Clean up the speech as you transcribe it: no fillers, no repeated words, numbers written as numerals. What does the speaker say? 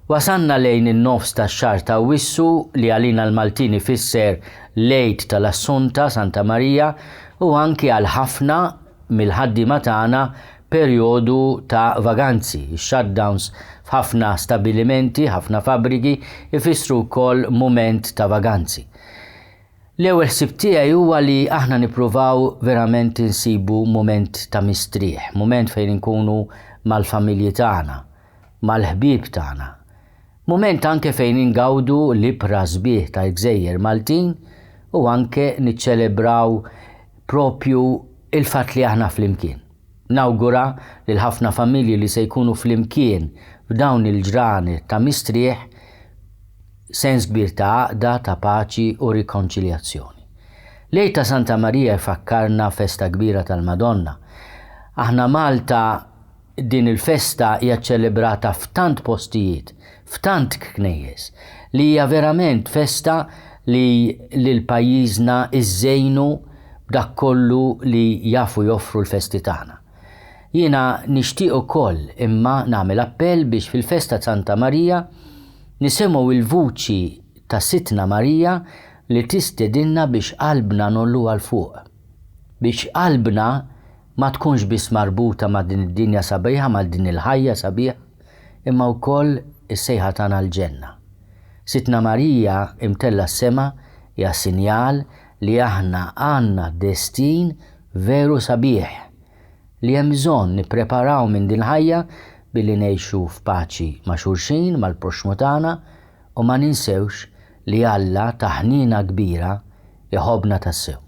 Wasalna lejn in-nofs tax-xahar t'Awwissu li għalina l-Maltin ifisser l-Għid tal-Assunta, Santa Marija, u anki għal ħafna mill-ħaddiema tagħna perjodu ta' vaganzi. Ix-shutdowns f'ħafna stabbilimenti, ħafna fabbriki, ifissru wkoll mument ta' vaganzi. L-ewwel ħsieb tiegħi huwa li aħna nippruvaw verament insibu mument ta' mistrieħ, mument fejn inkunu mal-familji tagħna, mal-ħbieb tagħna. Mument anke fejn ingawdu l-ibħra sbieħ tal-gżejjer Maltin u anke niċċelebraw propju il-fatt li aħna flimkien. Nawgura lil ħafna familji li se jkunu flimkien f'dawn il-ġranet ta' mistrieħ sens kbir ta' għaqda, ta' paċi u rikonċiljazzjoni. L-Għid ta' Santa Marija jfakkarna festa kbira tal-Madonna. Aħna Malta din il-festa hija ċċelebrata f'tant postijiet, f'tant knejjes, li hija verament festa li lil pajjiżna iżżejnu b'dak kollu li jafu joffru l-festi tagħna. Jiena nixtieq ukoll imma nagħmel appell biex fil-festa ta' Santa Marija nisimgħu l-vuċi ta' Sidtna Marija li tistedinna biex qalbna ngħolluha 'l fuq. Biex qalbna ma tkunx biss marbuta ma' din id-dinja sabiħa, ma' din il-ħajja sabiħa, imma wkoll is-sejħa tagħna għall-ġenna. Sidtna Marija imtellgħa s-sema hija sinjal li aħna għandna destin veru sabiħ li hemm bżonn nippreparaw minn din il-ħajja billi ngħixu f'paċi ma' xulxin, mal-proxxmu tagħna u ma ninsewx li Alla ta' ħniena kbira jħobbna tassew.